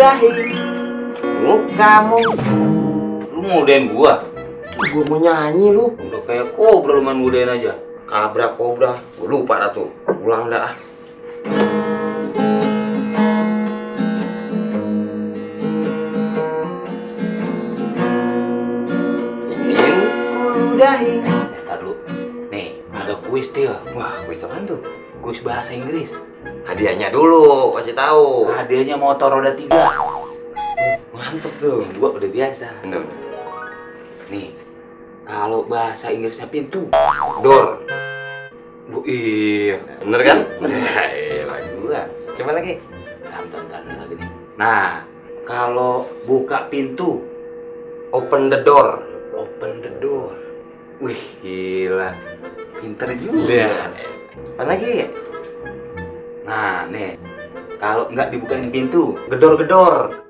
ludahi mukamu. Lu ngodain gua? Gua mau nyanyi lu. Udah kayak kobra lu main ngodain aja. Kabrak kobra. Gua lupa dah tuh. Ulang dah. Ingin ku ludahi. Ntar dulu. Nih, ada kuis Til. Wah, kuis apaan tuh? Kuis bahasa Inggris. Hadiahnya dulu, kasih tahu. Hadiahnya motor roda 3. Mantep tuh. Gua udah biasa. Bener. Nih, kalau bahasa Inggrisnya pintu. Door. Bu, iya. Bener kan? Lagu gua. Coba lagi. Bentar lagi nih. Nah, kalau buka pintu, Open the door. open the door. Wih, gila. Pinter juga. Iya. Apa lagi? Nah, nih. Kalau nggak dibukain pintu, Gedor-gedor.